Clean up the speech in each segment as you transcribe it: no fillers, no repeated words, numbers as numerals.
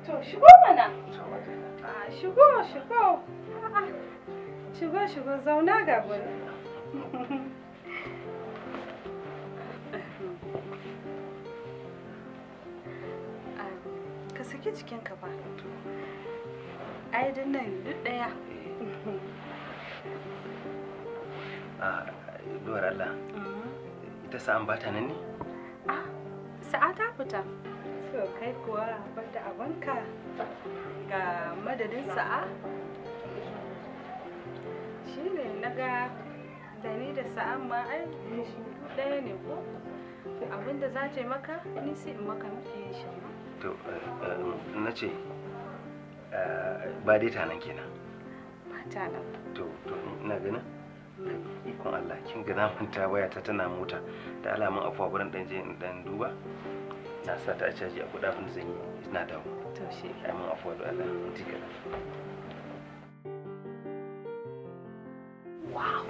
To shigo mana. A shigo shigo. A'a. Shigo shigo zauna ga gurin. Ka saki jikinka ba. Ai dan nan duk daya. A duwar Allah. Ita sa'an ba ta nan ne? Ah, sa'a ta fita. To kai kuwa banda abanka ga madadin sa'a. Shine naga da ni da sa'an ma ai ɗaya ne ko? Abinda za ta yi maka ni sai in maka mafi shi ma. To na ce ba dai ta nan kenan. Ba ta nan. To ina ganin ikon Allah kin ga na manta wayata tana mota da alamun afuwa gurin dan je in dan duba. Na sa ta a caji a kudafin zan yi ina dawo. To shi. Ai mun afuwa da Allah mun tika. Wow.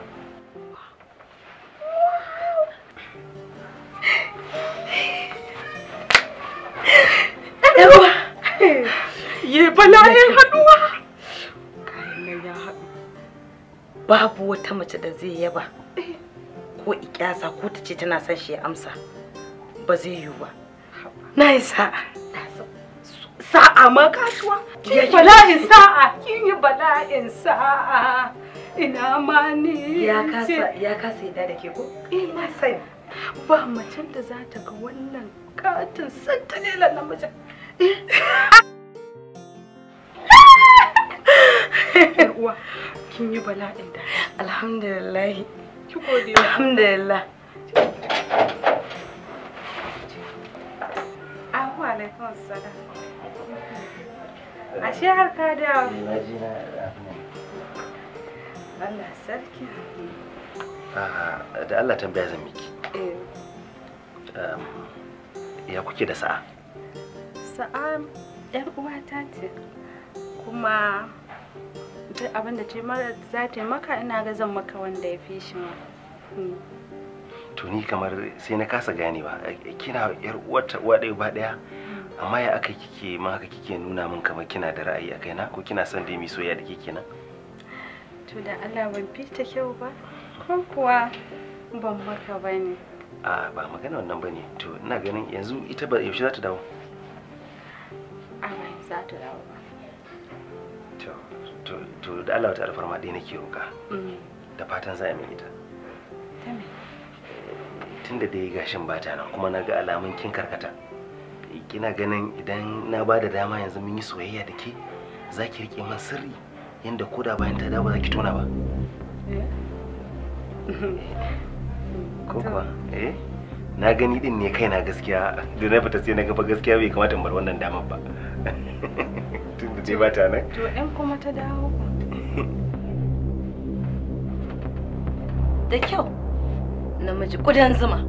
Wow. Ye bala'in haduwa. Kayan nan ya haɗu. Babu wata mace da zai yaba ko ikyasa ko ta ce tana son shi ya amsa. Ba zai yiwu ba. Na yi sa'a. Sa'a ma kasuwa. Kin bala'in sa'a. Kin yi bala'in sa'a. Ina ma ni. Ya kasa yadda da ke ko? Ina sani. Ba macen da za ta ga wannan katin santalelan namijin. Uwa, kin yi bala'in da. Alhamdulillah. Ki gode. Alhamdulillah. Ahu alaikum assalam. Ashe har ka dawo. Na ji na abin. Allah sarki. Da Allah tambaya zan miki. Ya kuke da sa'a? Sa'a yar uwata ce. Kuma duk abin da za ta maka ina ga zan maka wanda ya fi shi ma. To ni kamar sai na kasa ganewa. Kina yar uwarta uwa ɗaya ba ɗaya. Amma ya aka kike ma haka kike nuna min kamar kina da ra'ayi a kaina ko kina son dai mi soyayya da kike nan? To da Allah ban fi ta kyau ba ko kuwa ban maka bane. A ba magana wannan bane. To ina ganin yanzu ita ba yaushe za ta dawo? A ba za ta dawo ba. To da Allah wata alfarma ɗaya nake roƙa. Da fatan za a min ita. Ta me? Tunda dai gashin bata nan kuma na ga alamun kin karkata. Kina ganin idan na ba da dama yanzu mun yi soyayya da ke za ki riƙe min sirri yanda ko da bayan ta dawo za ki tona ba? Ko kuwa? Eh? Na gani din ne kaina gaskiya da na fita sai na ga fa gaskiya bai kamata in bar wannan damar ba. Tunda dai ba ta nan. To in kuma ta dawo da kyau namiji kudan zuma.